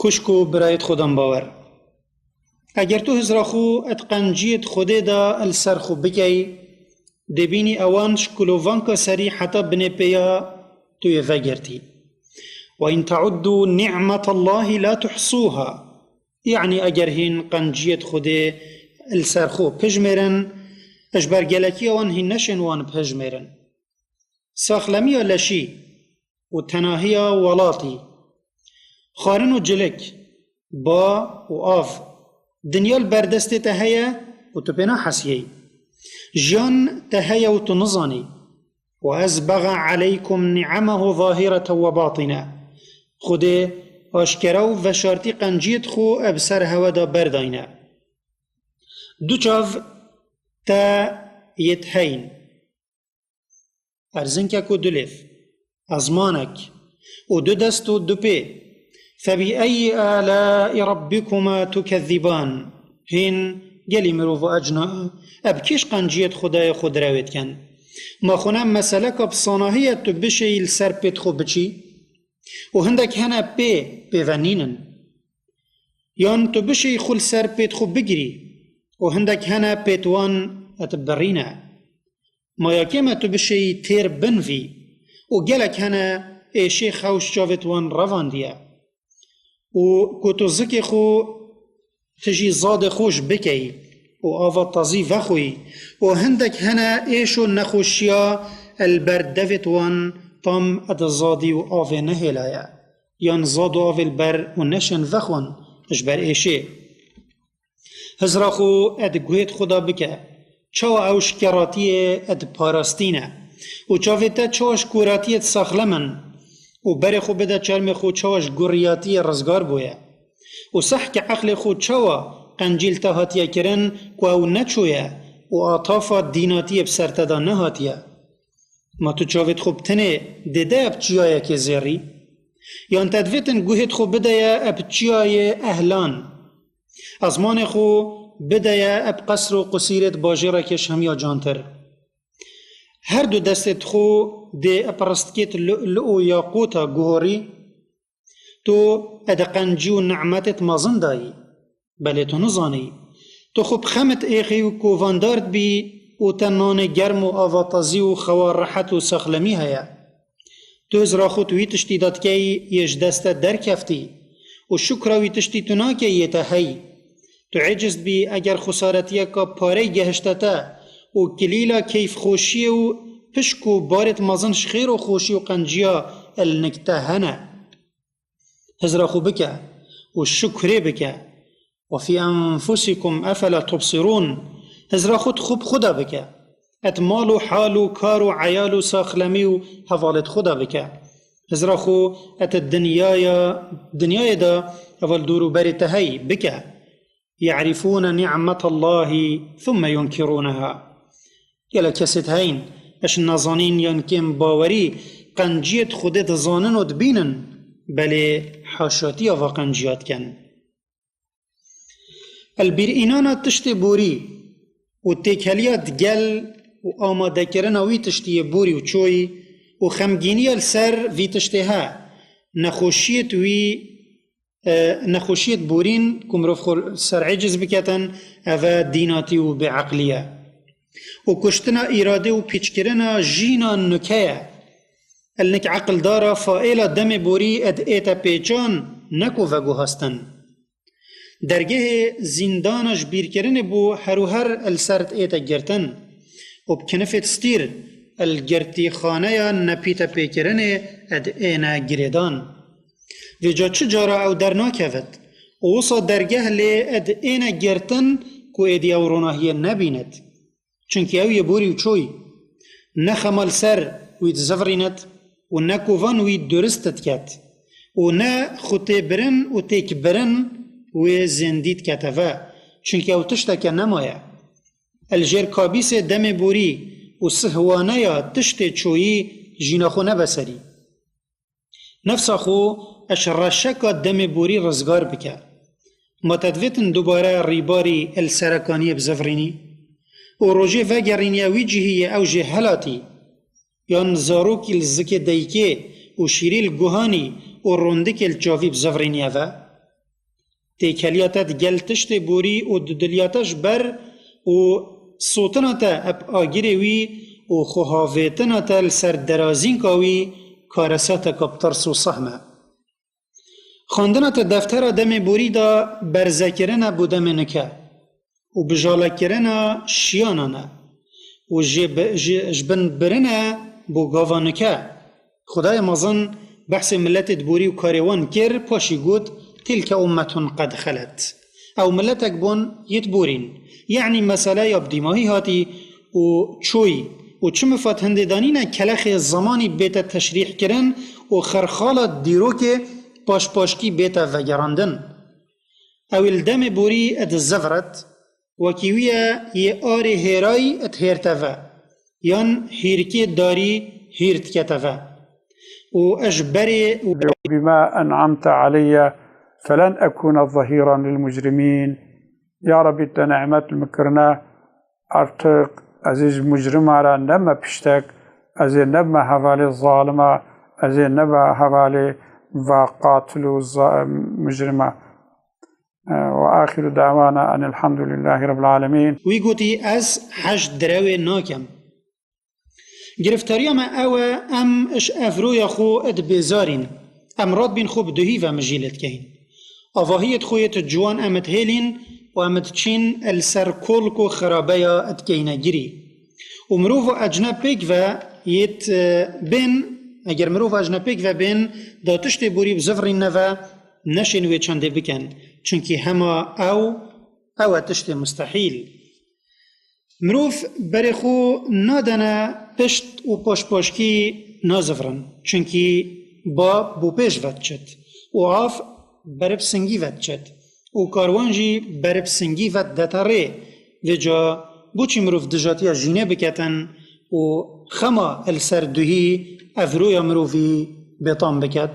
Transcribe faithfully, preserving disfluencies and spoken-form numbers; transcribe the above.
Xwişk û birayêt Xudan bawer. Eger tu hizra xwe et qenciyêt Xwedê de li ser xwe bikey, dê bînî ewan ji kulovanka serî heta binê pêya tu yê vegirtî. "Ve in teuddu ni'metallahî la tuhsuha." Yanî eger hîn qenciyêt Xwedê li ser xwe pijmêrin, ji ber gelekiya wan hîn neşên wan pijmêrin. Saxlemiya leşî û tenahiya welatî, xwarin û cilik, ba û av, dinya li ber destê te heye û tu pê nahesiyeyî. Jiyan te heye û tu nizanî. "Ve ezbexe aleykum ni'amehu zahireten ve batine." Xwedê aşkera û veşartî qenciyêt xwe bi ser hewe de berdayne. Du çav te yêt heyn. Erzinkek û du lêv, ezmanek û du dest û du pê. "Febi eyyi alâi rabbikuma tukezziban?" Hîn gelî mirov û ecna, ev kîş qenciyêt Xwedayê xwe direwê dikin? Ma xwe ne meseleka bi sanahî ye tu bişêyî li ser pêt xwe biçî? Û hindek hene pê pêve nînin. Yan tu bişêyî xwe li ser pêt xwe bigirî û hindek hene pêt wan et birîne. Ma ya kêm e tu bişêyî têr bin vî û gelek hene êşê xew ji çavêt wan revandiye. Û ku tu zikê xwe tijî zadê xwe ji bikeyî û ava tazî vexwî û hindek hene êş û nexweşiya li ber devêt wan tam ed zadî û avê nehêlaye, yan zad û avê li ber û neşên vexwin ji ber êşê. Hizra xwe ed guhêt xwe da bike, çawa ew ji keratiyê ed parastî ne û çavê te çawa ji koratiyê saxlem in û berê xwe bide çermê xwe çawa ji guriyatiyê rizgar bûye û sehkê eqlê xwe çawa qencî li te hatiye kirin ku ew neçûye û atafa dînatiyê bi ser te de nehatiye. Ma tu çavêt xwe bi tenê dê de eb çiyayekê zêrî? Yan te divêtin guhêt xwe bideye eb çiyayê ehlan? Ezmanê xwe bideye eb qesr û qusîrêt bajêrekê ji hemiya cantir? Her du destêt xwe dê eb ristkêt lu'lu û yaqûta guhorî? Tu ed qencî û ni'metêt mezin dayî. Belê tu nizanî. Tu xwe bi xemit êxî û kovandar dibî û te nanê germ û ava tazî û xewa rehet û saxlemî heye. Tu hizra xwe tu wî tiştî de dikey yê ji dest te derkeftî û şukra wî tiştî tu nakey yê te hey. Tu êciz dibî eger xwesaretiyeka parey gehişte te û kilîla keyfxweşiyê û pişk û barêt mezin ji xêr û xweşî û qenciya li nik te hene. Hizra xwe bike û şukrê bike. "Ve fî enfusikum efela tubsirûn?" Hizra xwe xwe bi xwe de bike. Et mal û hal û kar û eyal û saxlemî û hevalêt xwe de bike. Hizra xwe et dinyaya, dinyayê de heval dûr û berê te hey bike. "Ye'rifûne ni'metallahî thumme yunkirûneha." Gelek kesêt heyn, eş nezanîn yan kêm bawerî, qenciyêt Xwedê dizanin û dibînin, belê haşatiya va qenciya dikin. Elbîrînana tiştê borî û têkeliya digel û amadekirina wî tiştî yê borî û çoyî û xemgîniya li ser vî tiştê he, nexweşiyêt wî e, nexweşiyêt borîn ku mirov xwe ser êciz biketin, ev e dînatî û bêeqlî ye. Û kuştina îrade û pîçkirina jîna nuke ye. El nik eqildara faêla demê borî ed ête pêçan, ne ku veguhastin. Dergehê zîndana ji bîrkirinê bû her û her el ser ête girtin û bi kinifêt stîr el girtîxaneya nepîte pêkirinê ed êne girêdan. Vêca çi cara ew dernakevit û wisa dergeh lê ed êne girtin ku êdî ew ronahiyê nebînit. Çunkî ew yê borî û çoyî. Ne xema li ser wî dizivirînit û ne kovan wî durist diket û ne xwe têbirin û têkbirin wê zêndî dikete ve. Çunkî ew tişteke nemaye. El jêr kabîsê demê borî û sihwaneya tiştê çoyî jîna xwe nebe serî. Nefsa xwe eş reşeka demê borî rizgar bike. Ma te divêtin dubare rîbarî el serekaniyê bizivirînî? Û rojê vegerîniye wî cihî yê ew jê helatî? Yan zarokî li zikê deykê û şîrî li guhanî û rondikê li çavî bizivirîniye ve? Têkeliya te digel tiştê borî û dudiliya te ji ber û sotina te eb agirê wî û xwehavêtina te li ser derazînka wî karesateka bi tirs û sehm e. Xwendina te deftera demê borî de berzekirine bo demê nike û bijalekirina şiyanan e û ji bi-, ji, ji bin birine bo gava nike. Xwedayê mezin behsê miletê di borî û karê wan kir, paşî got, "Tilke ummetun qed xelet." Ew miletek bûn yê di borîn. Yanî mesele ya bi dîmahî hatî û çoyî û çi mifat hindê danîne kelexê zemanî bête teşrîh kirin û xerxala dîrokê paşpaşkî bête vegerandin. Ew ê li demê borî ê dizivrit, wekî wî ye yê arê hêrayî dihêrte ve, yan hîrkê darî hîr dikete ve. Û ez ji berê û بما أنعمت علي فلن أكون ظهيرا للمجرمين. Ya Rebî, te nimet min kirine, artık ez ê ji mujrima re neme piştek, ez ê nebime hevalê zalima, ez ê nebe hevalê va qatil û za-, mujrima. Ve axiru da'wana enil hamdülillahi rabbil alemin. Wî gotî, ez hej direwê nakem. Giriftariya me ew e, em ji evroya xwe dibêzarîn. Em radbîn xwe bi duhî ve mijîlê dikeyn. Avahiyê di xwe yê di ciwan em dihêlîn û em diçîn li ser kolk û xirabeya dikeyne girî. Û mirova ecneb pêk ve yê di, e, bên, eger mirova ecneb pêk ve bên, da tiştê borî bizivirîne ve, neşên wê çendê bikin. Çunkî hema ew, ew e tiştê mustehîl. Mirov berê xwe nadene pişt û paşpaşkî nazivirin. Çunkî ba bo pêş ve diçit û av berib singî ve diçit û karwan jî berib singî ve didete rê. Vêca boçî mirov dijatiya jînê biketin û xema li ser duhî evroya mirovî bêtam biket?